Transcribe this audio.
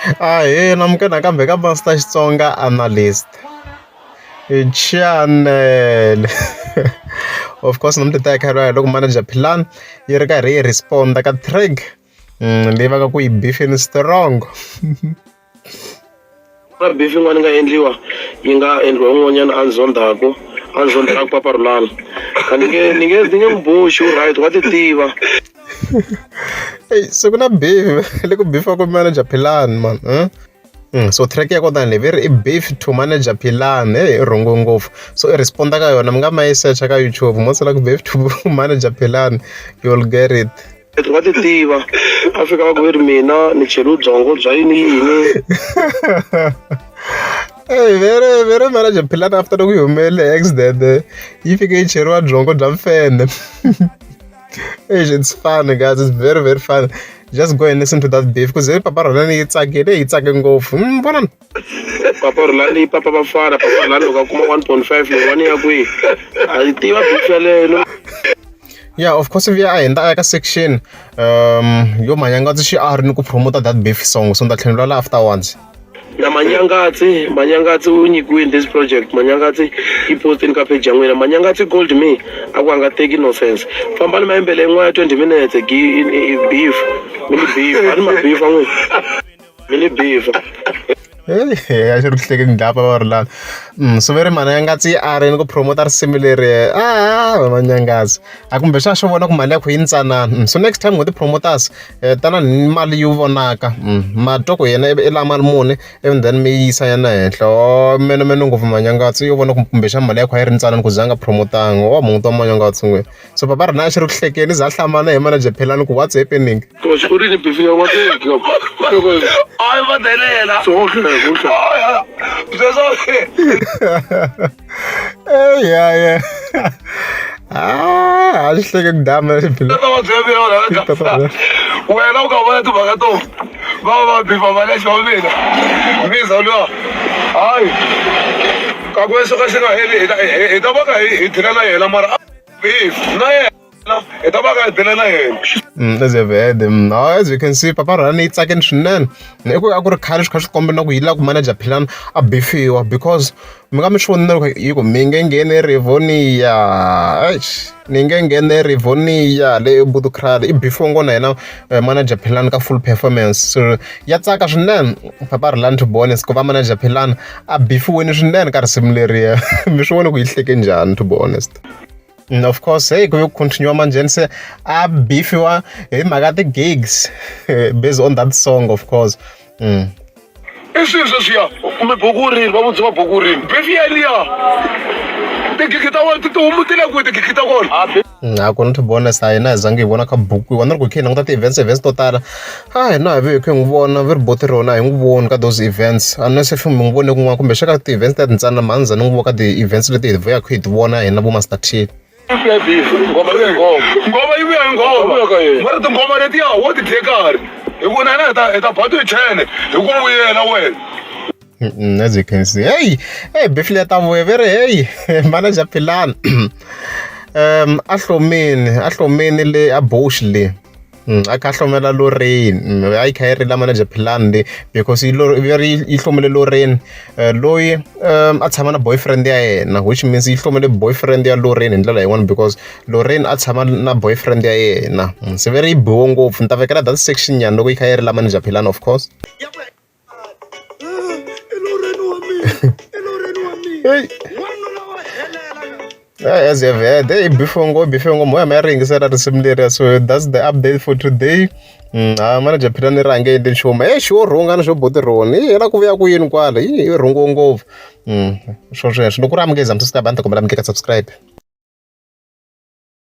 Ahee namukela nakambe ka Master Xitsonga Analyst channel. Of course namuntlha hi ta hi kha hi loko manager Philani yi ri karhi yi respond-a ka track leyi va nga ku yi beef-ini strong. Na beef yin'wana yi nga endliwa yi nga endliwa hi un'wanyana a ni zondhaku a ni zondhelaku papa Rhulani a ni nge ni nge ni nge n'wi boxi u right wa ti tiva. Ey se ku na beef le ku beef-aku manager Philani man So track ya kona leyi ve ri i beef to manager Philani heyi i rhongo ngopfu so i respond-a ka yona mi nga ma yi search-a ka YouTube mo tsala ku beef to manager Philani you'll get it. Va ti tiva a fika va ku ve ri mina ni cheliwe byongo bya yini yini. Ey vere vere manager Philani after loko yi humelele accident yi fike yi cheriwa byongo bya mfenhe. Eish it's funny guys it's very very funny just go and listen to that beef ku ze papa Rhulani yi tsakile yi tsake ngopfu vona. Papa Rhulani papa Bafana papa Rhulani loko a kuma 1.5 leyiwani ya kwihi a yi tiva beef yaleyo. Yeah, of course vuya a hundza a ya ka section yo Manyangatsi xi a ri ni ku promote that beef song so ni ta tlhela la afterwards. Na Manyangatsi Manyangatsi u nyikiwile this project Manyangatsi yi postini ka page ya n'wina Manyangatsi called me a ku a nga teki nonsense fambani ma yimbele yin'wana ya 20 minutes beef mi ni beef a ni ma beef n'wina mi ni beef. Hey, a xi ri ku hlekeni dlaya papa Rhulani so ve ri Manyangatsi a ri ni ku promote risimu leri a Manyangatsi a kumbe xa xo vona ku mali ya ku yi ntsanana so next time n'hweti promoters tana ni mali yo vonaka ma twa ku yena i la mali muni and then mi yisa yana henhla o meno meno ngopfu Manyangatsi yo vona ku kumbexana mali ya ku a yi ri ntsanana ku za a nga promotanga wa munguta wa Manyangatsi n'we so papa rina a xi ri ku hlekeni za a hlamala hi manager Philani ku what's happening. Coach u ri ni beef ya wa teki. Ay va delela. So okay, okay. Sweswo. Hey, yeah, yeah. Ah, a xi hleke ku dama Philani. Ta va byela wena u ka vona timhaka to va va beef va lexi va mina. Visa luya. Hayi. Ka ku swo ka xi nga heli hi ta va ka hi dila na yena mara beef na yena hi ta va ka hi dila na yena. As you've heard, as you can see, Papa Rhulani yi tsakeni swinene. I ku a ku ri khale swi kha swi komba na ku yi lava ku manager Philani a beef-iwa because mi nga mi swi vonile loko yi ku mi nge ngheni Rivonia eish ni nge ngheni Rivonia le Budukrale i beef-iwe ngopfu na yena manager Philani ka full performance so ya tsaka swinene Papa Rhulani to be honest ku va manager Philani a beef-iwini swinene ka risimu leriya mi swi vone ku yi hleke njhani to be honest. Of course hey ku ve ku continue manjheni se a beef-iwa hi mhaka ti-gigs based on that song of course. I swilo sweswiya kumbe buku rini va vutisa buku rini beef yeliya tigigi ta wena ti humutile kwihi tigigi ta kona. A ku ni to be honest a hina hi zangi hi vona kha bukiwa na loko hi kha hi languta ti-events events to tala a hina hi ve hi kha hi n'wi vona ve ri boti rona a hi n'wi voni ka those events unless if mi n'wi vone kun'wana kumbe xa ka ti-events ta tintsanana mhani za ni n'wi vona ka ti-events leti hi vuyaka hi ti vona hina vo Master T. Ngoma yi ngoma ngoma yi vuya hi ngoma mara tinghoma letiya wo ti dye karhi hi ku na hina hi ta hi ta ba tichene hi ku vuyela wena. As you can see, hey, hey, beef leyi ta vuya ve ri hey manager Philani a hlomini a hlomini le a bush le a kha a hlomela Lorraine a yi kha yi rila manager Philani le because yi ri yi hlomele Lorraine loyi a tshama na boyfriend ya yena which means yi hlomele boyfriend ya Lorraine hi ndlela yin'wani because Lorraine a tshama na boyfriend ya yena se ve ri yi biwe ngopfu ni ta vekela that section nyana loko yi kha yi rila manager Philani of course. Hey. Hey, as you've heard, hey, before ngo before ngo moya ma ringisela risimu leriya so that's the update for today. Ah manager Philani rhange endle nchumu. Hey, xo rhunga na xo boti rhoni. Yi hela ku vuya ku yini kwala. Yi rhungiwe ngopfu. Swo sweswo loko ku ri amukeza mi subscribe a ni ta kombela mi klika subscribe.